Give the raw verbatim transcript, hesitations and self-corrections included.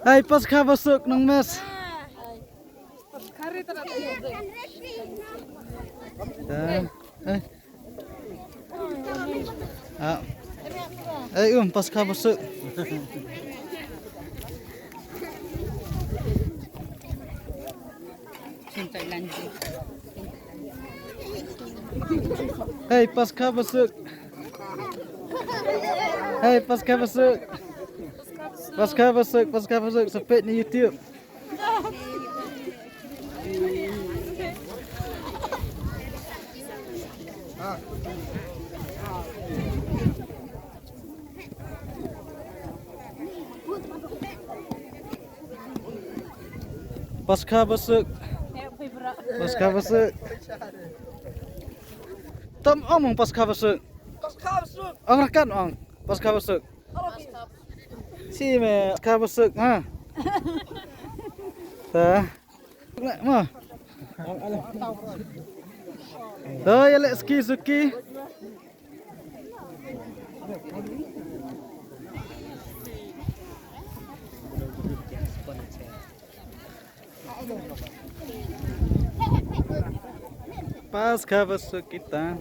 Hai, Paskha basuk nang mes. Eh, eh. Ah. Eh, um, Paskha basuk. Hei, Paskha basuk. Hei, Paskha basuk. Paskha basuk, Paskha basuk. Sa peit na YouTube. Paskha basuk. Paskha basuk. Tam ong Paskha basuk. Ong rakan ong Paskha basuk. Si me Paskha basuk ha. Ta. Mo. To ya lek ski suki. Paskha basuk kita.